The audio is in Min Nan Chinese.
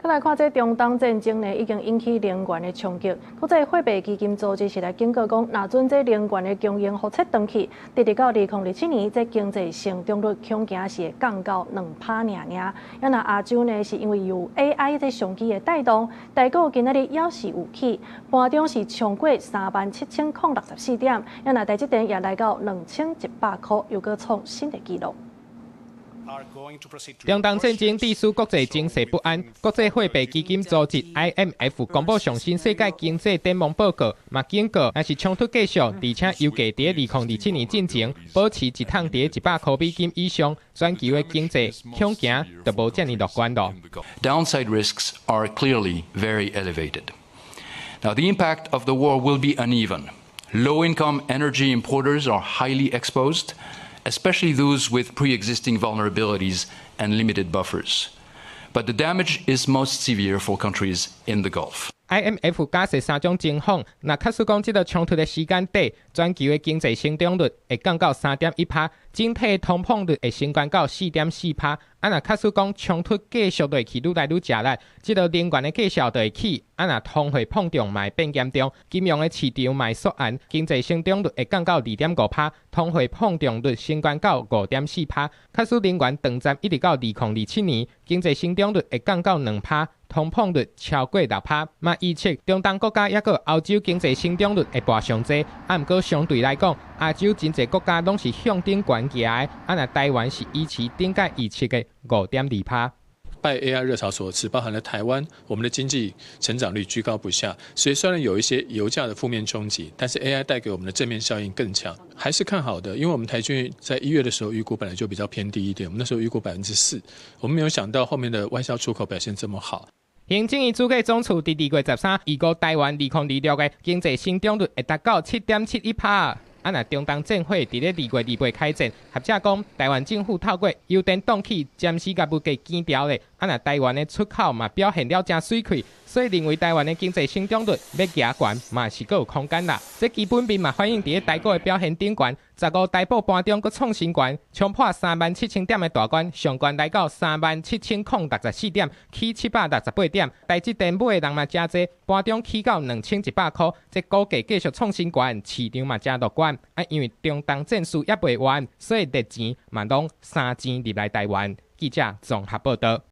來看這中東戰爭呢，已經引起能源的衝擊。國際貨幣基金組織是來警告講，若準這能源的供應予切斷去，直直到2027年，這經濟成長率恐驚是會降到2趴爾爾。啊，若亞洲呢，是因為有 AI 這商機的帶動，台股今仔日猶是有起，盤中是衝過37,064點，啊，若台積電也來到2100箍，又閣創新的紀錄。中東戰爭致使國際情勢不安，國際貨幣基金組織 IMF 公布上新世界經濟展望報告，嘛警告，若是衝突繼續，而且油價佇2027年進前保持一桶佇100箍美金以上，全球的經濟恐驚就無遮爾樂觀囉。 Downside risks are clearly very elevated. Now, the impact of the war will be uneven. Low-income energy importers are highly exposed, especially those with pre-existing vulnerabilities and limited buffers. But the damage is most severe for countries in the Gulf. IMF 假設三種情況，若假使講這個衝突的時間短，全球的經濟成長率會降到3.1趴，整體通膨率會升懸到4.4趴。啊，若假使講衝突繼續落去，愈來愈食力，這個能源的價數就會起。啊，若通貨膨脹嘛會變嚴重，金融的市場嘛會縮絚，經濟成長率會降到2.5趴，通貨膨脹率升懸到5.4趴。假使能源斷戰一直到2027年，經濟成長率會降到2趴，通膨率超過6趴。嘛預測中東國家抑閣歐洲經濟成長率會跋上濟，啊，毋過相對來講，亞洲真濟國家攏是向頂懸行的，啊，若台灣是維持頂屆預測的5.2趴。拜 AI 熱潮所賜，包含了台灣，我們的經濟成長率居高不下，所以雖然有一些油價的負面衝擊，但是 AI 帶給我們的正面效應更強，還是看好的。因為我們台軍在1月的時候預估本來就比較偏低一點，我們那時候預估4%，我們沒有想到後面的外銷出口表現這麼好。行政院主計總處佇2月13預估台灣2026的經濟成長率會達到7.71趴。啊，若中東戰火佇咧2月28開戰，學者講台灣政府透過油電凍起，暫時共物價懸牢咧。啊，若台灣的出口嘛表現了誠媠氣，所以認為台灣的經濟成長率欲夯懸嘛是閣有空間啦。這基本面嘛反映佇咧台股的表現頂懸，15台股盤中閣創新懸，衝破37,000點的大關，上懸來到37,064點，起768點。台積電買的人嘛誠濟，盤中起到2100箍，這股價繼續創新懸，市場嘛誠樂觀。啊，因為中東戰事猶未完，所以熱錢嘛攏三錢入來台灣。記者綜合報道。